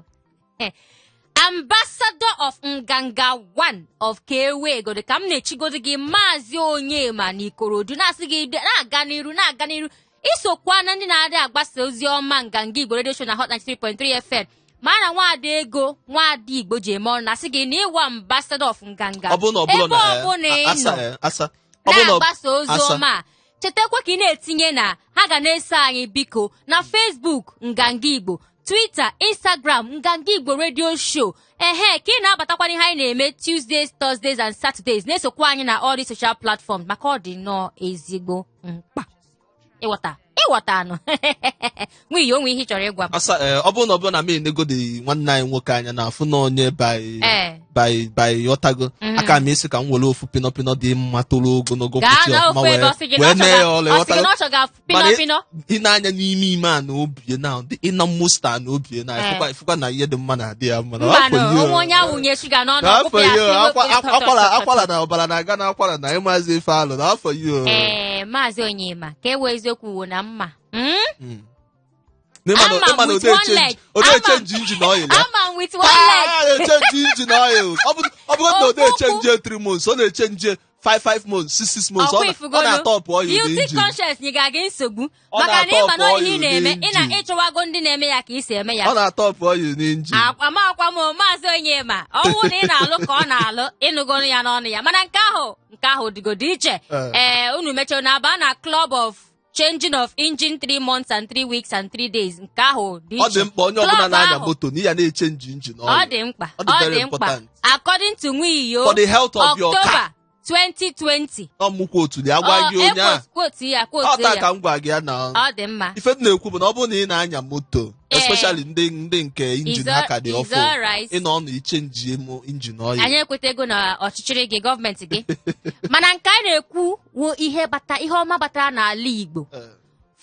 Ambassador of Nganga one of Kewe godo ka m na-echigodo gị, Maazị Onyema na Ikorodu, na-asị gị na-aga n'iru, na-aga n'iru, isokwa na ndị na-adị agbasa ozi ọma Nganga Igbo Radio Show na Hot 93.3 FM. Ma na nwaada Ego, nwaada Igbo ji eme ọnụ, na-asị gị na ịwa ambassador of Nganga. Ọ bụrụ na ọ bụrụ Ebe na ọbụla ị asa nọ asa ọ bụrụ na na-agbasa ozi asa. ọma a, chetakwa ka ị na-etinye na ha ga na-eso anyị, biko, na Facebook Nganga Igbo, Twitter, Instagram Nganga Igbo Radio Show. Ehe, ka ị na-abatakwa ihe anyị na-eme Tuesdays, Thursdays and Saturdays, na-esokwa anyị na all the social platforms maka ọ dị nnọọ ezigbo mkpa. Ịghọta, ịghọta anụ nwunye onwe ihe ị chọrọ ịgwa m. Asa ee, ọ bụrụ na m enegodi nwanne anyị nwoke anya na afụ na onye by by ghọtago, aka m isi ka m were ofu pinọpinọ dị mma toro ogologo Gaa kwụsị na ọfụma ofu ebe wee ọ sị gị na wee ọ mee ya ọla. ọ sị gị na Ghọtago. ọ chọga pino. Mana Pino. Ị na-anya n'ime ime a na obi na the innermost a na obi na ịfụkwa na ihe dị mma na-adị ya mma na Mba afọ nụ, ihe onwe onye awụnye shuga n'ọnụ na afọ ọkpụkpụ ya ihe sị wepụ akwara akwara na ọbara na-aga na akwara na ịmazi ife alụ na afọ ihe. Ee, maazị Onyema, ka e wee eziokwu wo na mma. N'ịma na Ama m ịma na with ode one echenji leg. ode Ama m- echenji engine oil ya. Ama m with one leg. Ah, na-echenji engine oil. Ọ bụrụ na ode Ofu echenji 3 months, ọ na-echenji 5 5 months, 6 6 months. Ọkwa Ọ na-atọpụ oil Guilty n'engine. conscience nyega gị nsogbu Ọ maka na ịma na na-atọpụ ihe ị oil na-eme ị na n'engine. ịchọwago ndị na-eme ya ka ị si eme ya. Ọ na-atọpụ oil n'engine. Amakwa m o, maazị Onyema, ọnwụ na ị na-alụ ka ọ na-alụ, ịnụgonu ya n'ọnụ ya, mana nke ahụ dịgodo iche. Ee, unu mechara na aba na club of changing of engine 3 months and 3 weeks and 3 days, nke ahụ dị Ọ iche. dị mkpa onye ọbụla Club na-anya ahụ, moto na ya na-echenji engine ọ oil. dị mkpa. Ọ dị Ọ very dị mkpa. important. According to Nwiyo, For the health of your car. October 2020. Ọ mụkwa otu dị agwa gị onye a. Quote ya. Ọ Quote taa ya. ka m gwa gị ya na Ọ dị mma. ife m na-ekwu bụ na ọ bụrụ na ị na-anya moto, especially ndị nke engine ha ka dị Is ọfụ, alright. ị nọ na ichenji mụ engine oil. Anyị ekwetego na ọchịchịrị gị, gọọmenti gị, mana nke anyị na-ekwu wụ ihe bata, ihe ọma batara n'ala Igbo.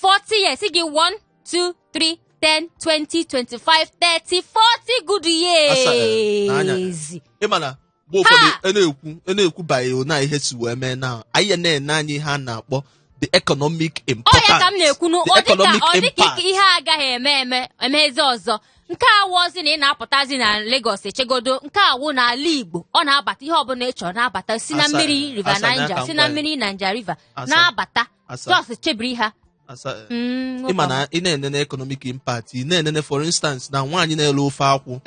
40 years gị, 1 2 3 10 20 25 30 40 good Asa, n'anya. years. Ị ma na mgbe ụfọdụ ị na-ekwu banyere na ihe si wee mee na anyị na-ene anya ihe a na-akpọ the economic Ọ impact. ya ka m na-ekwu nụ. The Ọ dịka economic ọ dịka impact. ihe a agaghị eme eme emezi ọzọ. Nke a wụọzi na ị na-apụtazi na Lagos echegodo, nke a wụ n'ala Igbo, ọ na-abata ihe ọbụla ị chọrọ na-abata si na Asa, mmiri River asa, Niger, n'aka si na ngwa. mmiri Niger River Asa. na-abata. Asa. Just chebiri ha. Asa, nwoke ị ma ọma. Na ị na-enene economic impact, ị na-enene, for instance, na nwaanyị na-ele ofe akwụ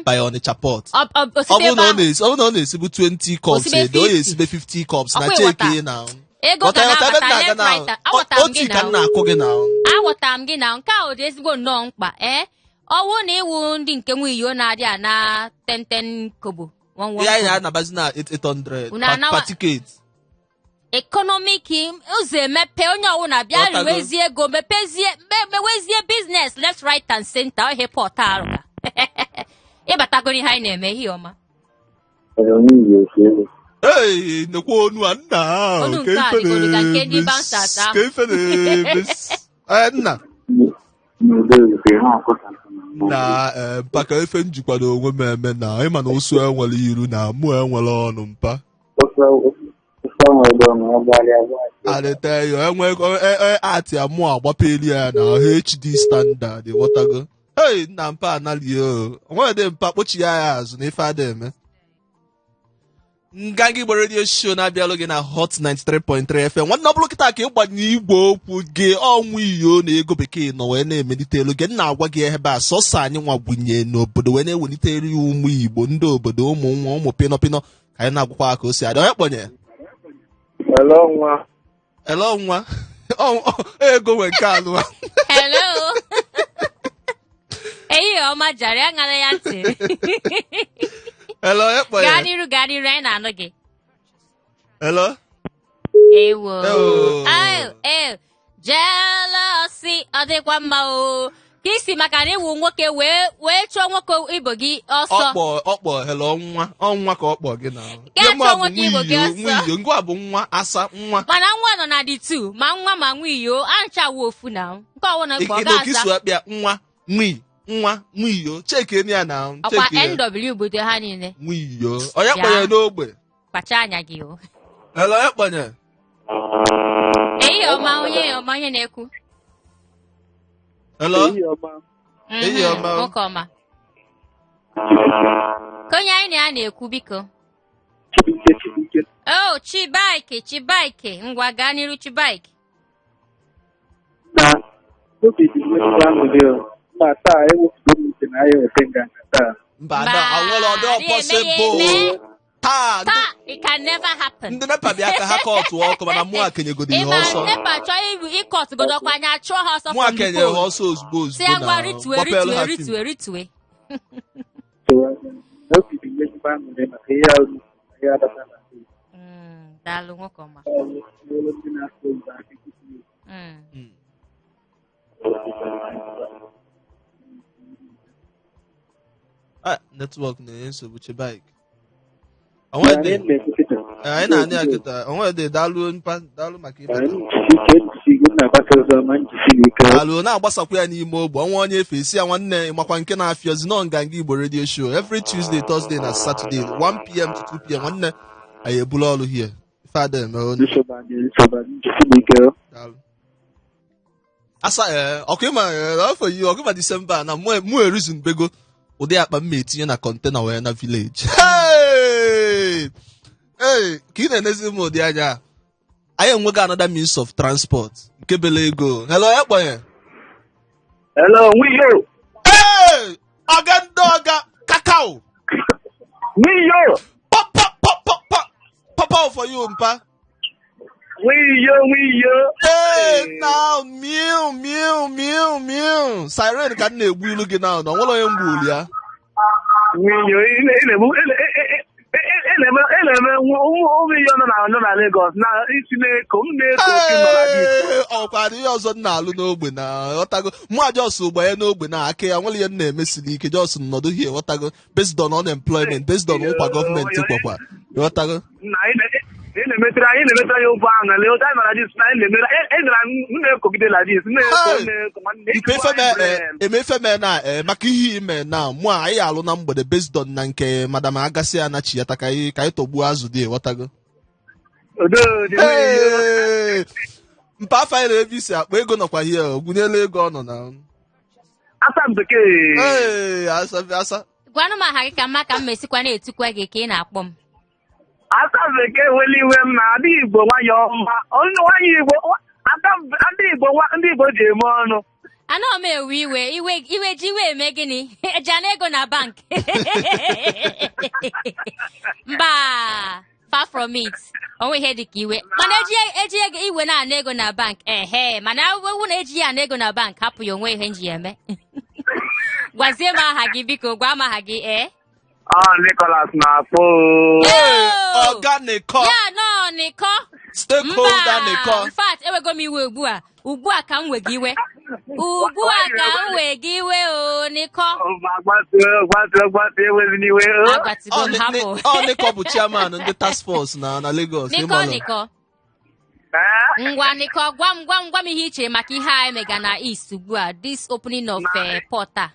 by Onitsha Port, Ọ ọ osite bụrụ ebe na ọ ahụ. na-esi ọ bụrụ na ọ na-esibu 20 cups Osibe a day, ọ 50. ya-esibe 50 cups na Ọkwa cheki ịghọta. na Ego ga Ghọta ebe m na-abata na-aga left, na right. Aghọtara m otu gị ka m na na-akụ gị na Aghọtara m gị na nke ahụ dị ezigbo nnọọ mkpa. Ee, ọwụ na ịwụ ndị nke nwe na-adị ana 10 10 kobo, 1 1 ihe anyị kobo. na-anabazi na 800 Unu anawa- per ticket. Economic ụzọ emepe, onye ọwụna bịa. Ghọtago. Riwezie ego, mepezie mewezie business left, right and center. Ọhịa port arụ ka ịbatagoro ihe anyị na-eme ihe ọma. Hey, nekwa onu a nna. Onu Ka nke a ife dịgodu ka nke ndị na-eme. bouncers ahụ. Ka ife na-eme. Eh, nna na mpa, ka ife njikwado onwe m eme na ịma na ụsụ enwere iru na mụ enwere ọnụ, mpa. Adịte ya enwe ati ya mụ agbapeli ya na HD standard, ghọtago. Hey, nna, mpa analie o onwere dị mpa kpochi ya ya azụ na ife ada eme. Nganga Igbo Radio Show na-abịalụ gị na Hot 93.3 FM. Nwanne, ọ bụrụ kịta ka ịgbanye igwe okwu gị, ọnwụ iyo na ego bekee nọ wee na-emelite elu gị, na-agwa gị ebe a sọsọ anyị nwagwunye n'obodo wee na-ewelite elu ya, ụmụ Igbo ndị obodo, ụmụ nwa, ụmụ pịnọpịnọ, ka anyị na-agwakwa ka o si adị. Onye kpọnye? Hello, nwa. Hello, nwa. Ego nwe nke alụwa. Hello, ehihie ọma jara aṅara ya ntị. Hello, onye Gaa kpọnye? n'iru, gaa n'iru, anyị na-anụ gị. Hello. Ewo. Ewo. Ew, ew. Jealousy ọ dịkwa mma o, ka isi maka na ịwụ nwoke wee chụọ nwoke ibo gị ọsọ. Ọkpọ ọkpọ, hello nwa, ọnwa ka ọkpọ gị na Gaa Ihe mụ chọọ a bụ nwoke igbo gị nwa iyo, ọsọ. nwa iyo, ngwa bụ nwa asa nwa. Mana nwa nọ na dị tu, ma nwa ma nwa iyo anchawo ofu na nke ọwụna mkpa ọ Ịdị ka ga-aza. isi akpịa nwa nwi nwa nwa iyo, cheke ya na Ọkwa cheke ya. NW bute ha niile. Nwa iyo, onye kpọnye n'ogbe? Kpacha anya gị o. Hello, onye kpọnye? Ehihie ọma, onye ọma, onye na-ekwu? Hello. Ehihie ọma. Ehihie ọma. Nwoke ọma, ka onye anyị na ya na-ekwu, biko? Chibuike, Chibuike. Oh, Chibaike, Chibaike, ngwa gaa n'iru, Chibaike. Na obi dị m ezigbo aṅụrị o. Mba, taa ewepụgo m uche na ahịa eweta nganga taa. Mba, ada anwere ọdị Mba, possible. eme ya eme. Taa Taa, it can never happen. Ndị NEPA bịa ka ha kọtụ ọkụ, mana mụ akenyegodi ihe Ịma ọsọ. NEPA chọọ ibu ịkọtụgodo ọkụ, anya chụọ ha ọsọ Mụ from the akenye ha pole. ọsọ ozugbo Si ya ozugbo ngwa na ritue. gbapelu Ritue. ha fim. Ritue, ritue. Obi dị m ezigbo aṅụrị maka ihe ahụ, ihe abata na Daalụ, nwoke ọma. ọrụ ndị na-asụ oyibo aka. Mm. Ah, network na-enye nsogbu chebik. Onwedị anyị na-anị ya kịta. Onwedị, daalụ mpa, daalụ maka ịbata. Daalụ, na-agbasakwa ya n'ime ogbe ọnwa onye efe isi ya nwanne makwa nke na-afịọzi nọ Nganga Igbo Radio Show every Tuesday, Thursday na Saturday, 1 p.m. to 2 p.m. Nwanne, anyị ebula ọrụ here, ife ada eme onu. Daalụ. Asa ee, ọkụ ịma ee, afọ yi ọkụ ịma Disemba na mụ erizun bego ụdị akpa m ma etinye na container wee na village. Hey! Hey, ka ị na-enezi m ụdị anya a, anyị enweghị another means of transport nke bele ego. Hello, ekponye. Hello, Wiyo. Hey! Ọga ndị ọga, kakao. Wiyo. Pop pop pop pop pop pop pop for you, mpa. Wiyo, Wiyo. Hey, now, mew mew mew mew, siren ka m na-egbu ilu gị now na onwere onye m gburu ya. Wiyo, ị na-eme ị na-eme ụmụ ihe nọ na Lagos na isi na-eko m na-eko oke nọ na dis. Hey, ọkwa ihe ọzọ m na-alụ n'ogbe na ghọtago mụ a just gbanye n'ogbe na aka ya nwere ihe m na-emesiri ike, just nọdụ hie, ghọtago, based on unemployment, based on nkwa gọọmenti kwakwa, ghọtago. Na ị na-emetere anyị na-emetere anyị ụbọ ahụ na otu anyị nọ na dis na anyị na-emere ị nara m na-ekogide la dis na-eko Hey! na-eko nwanne. Ikpe ife mee eme ife mee na maka ihe ime na mụ a anyị alụ na mgbede based on na nke madam agasị ya na chi ya ta ka anyị tọgbuo azụ dị, ghọtago. Udo dị, Wiyo. Hey! Mpa afọ anyị na ebe isi akpa ego nọkwa hie gwunyela ego ọ nọ na. Asa bekee. Hey, asa asa. Gwanụ m aha gị ka mma ka m mesikwa na-etukwa gị ka ị na-akpọ m. Asa bekee weli iwe m na adị Igbo nwayọọ ọma onye nwanyị Igbo ada Igbo ndị Igbo ji eme ọnụ. Anọ m ewe iwe iwe iwe ji iwe eme gịnị? Eji ana ego na bank? Mba, far from it. Onwe ihe dị ka iwe, mana eji ego iwe na-ana ego na bank ehe, mana ewu na-eji ya ana ego na bank, hapụ ya, onwe ihe nji ya eme. Gwazie m aha gị, biko, gwa m aha gị ee. Ọ Nicholas na-akpọ o. Hey, Yo! ọga Nịkọ. Ya nọ Nịkọ. Stakeholder Nịkọ. In fact, ewego m iwe ugbu a, ugbu a ka m wega iwe, ugbu a ka m wega iwe o, Nịkọ. Gbatuo, gbatuo, gbatuo, ewezina iwe o. Agbatigo m, hapụ. Ọ Nịkọ bụ chairman ndị task force na Lagos. Nịkọ. Ịmalụ. Nịkọ. Ee? Ngwa Nịkọ, gwa m ihe i chere maka ihe a emega na East ugbu a, this opening of port a.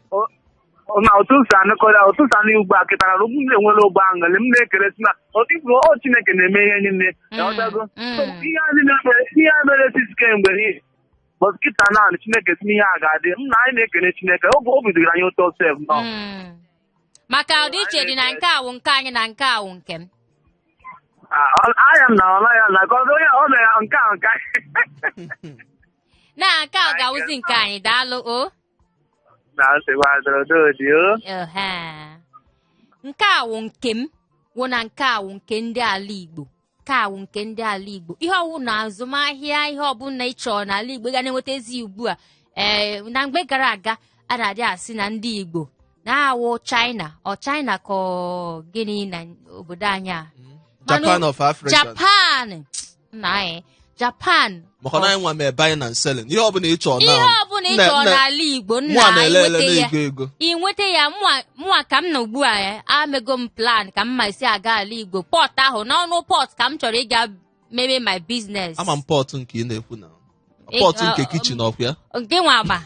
Na otu si anụkọda otu si anụ ugbu a kịta na m na-enwere ogbe aṅụrị, m na-ekele si na otu ifuru ọ Chineke na-eme ihe niile. Ịghọtago? So, ihe a niile ihe a mere sisi kemgbe ihe, but kịta na Chineke si n'ihe a ga-adị m na anyị na-ekele Chineke, obi dịrị anyị ụtọ sef nọ. Maka ọdịiche dị na nke awụ nke anyị na nke awụ nke m. Anya m na ọla ya na ka onye ọ mere nke a nke Na nke a ga-awụzi nke anyị. Daalụ o. Na nsogbu adịrọ dodi o. Ehe. Nke a wụ nke m wụ na nke a wụ nke ndị ala Igbo, nke a wụ nke ndị ala Igbo. Ihe ọwụ na azụmahịa, ihe ọbụla ị chọrọ n'ala Igbo, ị ga na-enwetazi ugbu a. Ee, na mgbe gara aga a na-adị asị na ndị Igbo na-awụ China, ọ China ka ọ gịnị na obodo anyị a. Japan of Africa. Japan nna anyị, Japan. Maka na anyị nwa mee buying and selling, ihe ọbụla ị chọrọ Ihe na ọbụla ị chọrọ n'ala Igbo mụ nna, a na-ele ele inweta ya. na-ego ego. Ị nweta ya. Mụnwa ka m nọ ugbu a ya, amego m plan ka m ma esi aga ala Igbo, port ahụ, n'ọnụ port ka m chọrọ ịga mebe my business. Ama m port nke ị na-ekwu na port nke kitchen ọkwa ya. Nke nwa ama,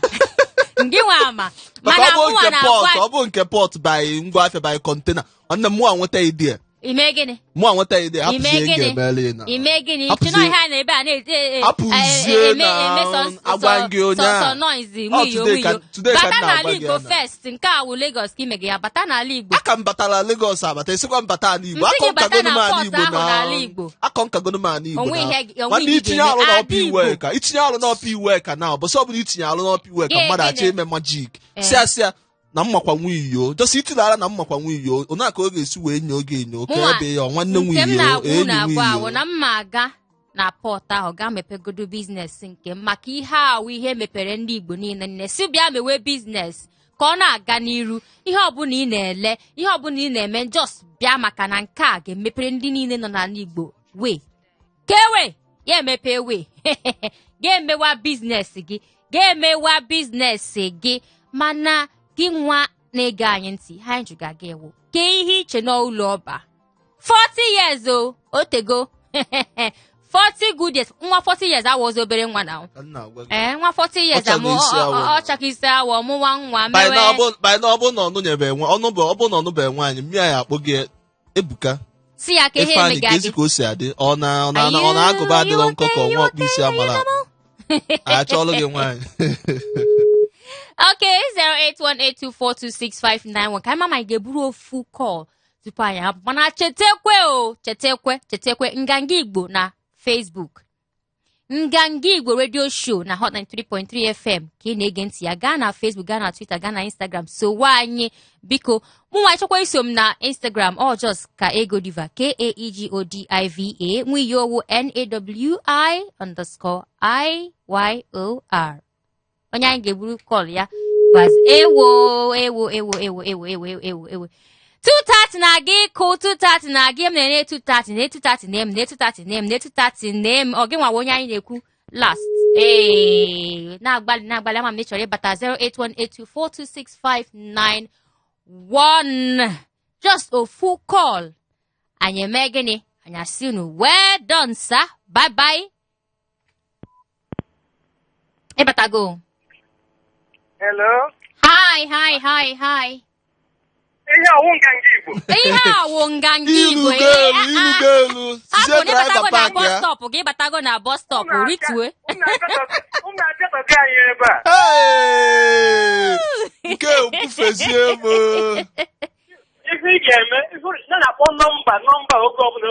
nke nwa ama. Maka Mana ọ bụ mụnwa nke port na-agwa ọ bụ nke port by ngwa afịa by container, nwanne m, mụ a nweta idea. Ime gịnị? Mụ a nweta idea. Ime Hapụzie gịnị? ga-emeli na Ime gịnị? Hapụzie- Chino ihe a na-ebe a na-ete Hapụzie eme na eme sọ agwa gị onye a. sọ noise. Ọ Nwiyo today ka- nwiyo today ka m bata na-agwa n'ala gị Igbo ya na. first. Nke a wụ Lagos ka imege ya, bata n'ala Igbo. Aka m batara Lagos abata, esikwa m bata ala Igbo. Nsị gị Akọ bata nkagonu na m ala port Igbo ahụ na n'ala Igbo. Akọ nkagonu m ala Igbo Onwe na ihe- onwe nwanne ihe ị itinye ga-eme. alụ n'ọpa Ada iwe Igbo. ka itinye alụ n'ọpa iwe ka na ọbọsị ọbụla itinye alụ n'ọpa iwe ka Gị mmadụ achọ gịnị? ime magic. Eh. Sịa sịa na mmakwa nwa iyo just itilara na mmakwa nwa iyo onye ka ọ ga-esi wee nye oge enyo ka Mụnwa, ebe ya nwanne nwa nke m iyo na-agwa enyi unu agwa nwa awụ iyo. Na mma aga na port ahụ gaa mepegodo business nke m, maka ihe awụ ihe mepere ndị Igbo niile nne si bịa mewe business ka ọ na-aga n'iru. Ihe ọbụla ị na-ele, ihe ọbụla ị na-eme, just bịa, maka na nke a ga-emepere ndị niile nọ n'ala Igbo wee kewe ya emepe wee ga-emewa business gị. Ga-emewa business gị. Mana gị nwa na-ege anyị ntị, ha anyị jụga gị ewu kee ihe iche n'ụlọ ọba 40 years o otego 40 good years. Nwa 40 years awọzi obere nwa na. Ka m na-agwa gị. Ee, nwa 40 years Ọ chago isi awọ. ọ chaka isi awọ, mụwa nwa. By mewe na ọ bụ na ọnụ nyebe nwa ọnụ bụ ọ bụ na ọnụ bụ nwaanyị mmiri anyị akpọ gị Ebuka. Si ya ka ihe Ifeanyị emega ka ezi gị ka o si adị, ọ na agụba adịrọ nkọ ka ọnwa ọkpụ isi amara akpụ. Achọọlụ gị nwaanyị. Okay, 08182426591 ka anyị ma anyị ga-eburu ofu call tupu anyị hapụ. Mana chetekwe o, chetekwe, chetekwe, Nganga Igbo na Facebook, Nganga Igbo Radio Show na Hot 93.3 FM ka ị na-ege ntị ya. Gaa na Facebook, gaa na Twitter, gaa na Instagram, sowe anyị biko. Mụnwa chọkwa iso m na Instagram, ọ just ka Ego Diva, Kaegodiva, Nwiyowu, Nawi_Iyor. Onye anyị ga-eburu call ya gbaz. Ewo, ewo, ewo, ewo, ewo, ewo, ewo, ewo! 2:30 na-aga ịkụ, 2:30 na-aga. M na-ene 2:30 na 2:30 na m na 2:30 na m na 2:30 na m. Ọ gị nwawa onye anyị na-ekwu last. Ee, na-agbalị, na-agbalị. Ama m na ị chọrọ ịbata 08182426591. Just ofu call, anyị eme gịnị? Anyị asị unu well done sir, bye bye. Ịbatago. Hello. Hi, hi, hi, hi. Ihe ọwụ Nganga Igbo. Ihe a wụ Nganga Igbo. Ilugo elu, ilugo elu. Hapụ Sizie na driver ịbatago na park bus ya. stop gị. Ịbatago na bus stop, ritue. Unu apịatọgo anyị ebe a. Hey! Nke bufezie m. Ife ị ga-eme, na na-akpọ nọmba oge ọbụla.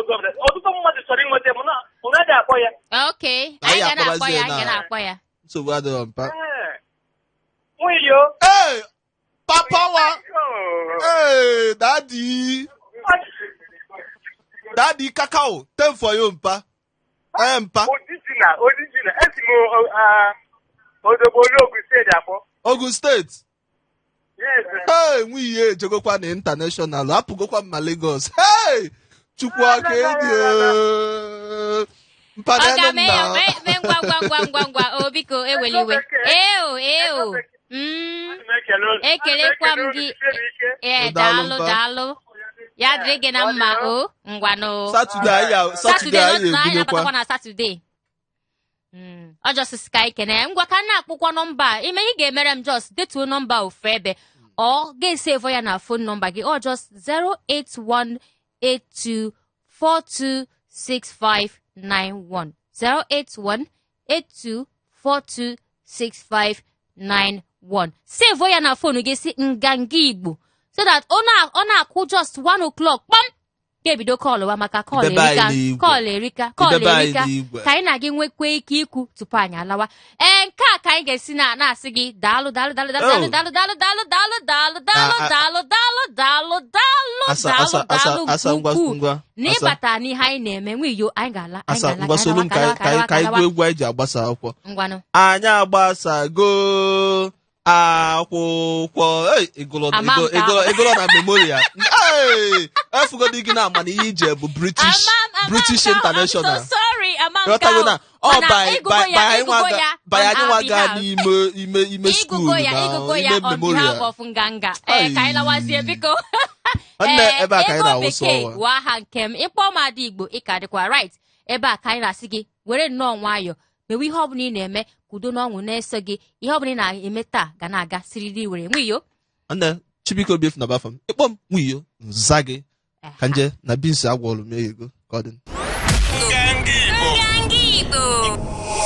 Ọtụtụ mmadụ chọrọ inweta m na unu adịghị akpọ ya. Okay. Anyị anyị ga na-akpọ ya, akpọbazie anyị ga na- na-akpọ ya. Nsogbu adịrọ, mpa. Ee. Nwiyo. Hey! Papa wa! Hey, daddy! Daddy kakao, ten for you, mpa. Eh, mpa. Original, original. Esi m Odogbo Ogun State akpọ. Ogun State. Yes. Hey, nwunye ejegokwa na international, apụgokwa m ma Lagos. Hey! Chukwu aka enyi. Mpa Ọ na ga-eme ya nna. mee ngwa ngwa ngwa ngwa ngwa o. Biko, ewela iwe. Eo, eo. Ekelekwa m gị. Ee. Daalụ, Daalụ. mpa. Daalụ, ya dịrị gị na mma o. Ngwanụ. Saturday anyị Saturday anyị na anyị ebinyekwa. na-abatakwa na Saturday. Ọ just ka anyị kene. Ngwa, ka m na-akpụkwa nọmba a. Ime ị ga-emere m, just detuo nọmba ofu ebe, ọ ga-esave ya na phone nọmba gị. Ọ just 08182426591, 08182426591. Save ya na phone gị, si Nganga Igbo, so that ọ na-akwụ just 1 o'clock kpam, ga-ebido call wa, maka call Idebe anyị erika. n'igwe. Call erika, call Idebe anyị erika. n'igwe. Ka anyị na gị nwekwa ike ikwu tupu anyị alawa. Ee, nke a ka anyị ga-esi na na-asị gị daalụ, daalụ, daalụ, daalụ, Oh. daalụ, daalụ, daalụ, daalụ, daalụ, daalụ, Ah, ah, daalụ, daalụ, daalụ, daalụ, Asa daalụ, asa asa daalụ asa, ngwa nke ukwuu ngwa na asa ịbata n'ihe anyị na-eme. Nwiyo, anyị ga-ala, anyị asa ga-ala. Ngwa, Ka solu m anyị ka lawa, anyị ka anyị ka anyị ka anyị lawa. gụọ egwu anyị ji agbasa akwụkwọ. Ngwanụ. Anyị agbasago akwụkwọ. Ei, ịgụlọ Ama m ka ịgụlọ na memorial. Ei, efugodi gị na ama na ihe ije bụ British Ama British m ka International. I'm so sorry, ama m ka Ghọtago na ọ Mana by ịgụgo by ya, by anyị nwa ịgụgo ga ya by on anyị nwa our gaa behalf. n'ime ime Ịgụgo school ya, na ịgụgo ya ime on behalf memorial. of Nganga. Ee, ka anyị lawazie biko. Nwanne, Ee, ebe a ka anyị Ego na-awụsa Bekee ọwa. wụ aha nke m. Ịkpọ m Ada Igbo, ị ka dịkwa right. Ebe a ka anyị na-asị gị were nnọọ nwayọọ mewe ihe ọbụla ị na-eme, ka udo na ọṅụ na-eso gị. Ihe ọbụla ị na-eme taa ga na-aga siriri were. Nwiyo. Nwanne, Chibike Obi na bafa m. Ịkpọ m Nwiyo, nza gị ka nje na beans agwọlụ m ego ka ọ dị. Nganga Igbo. Nganga Igbo.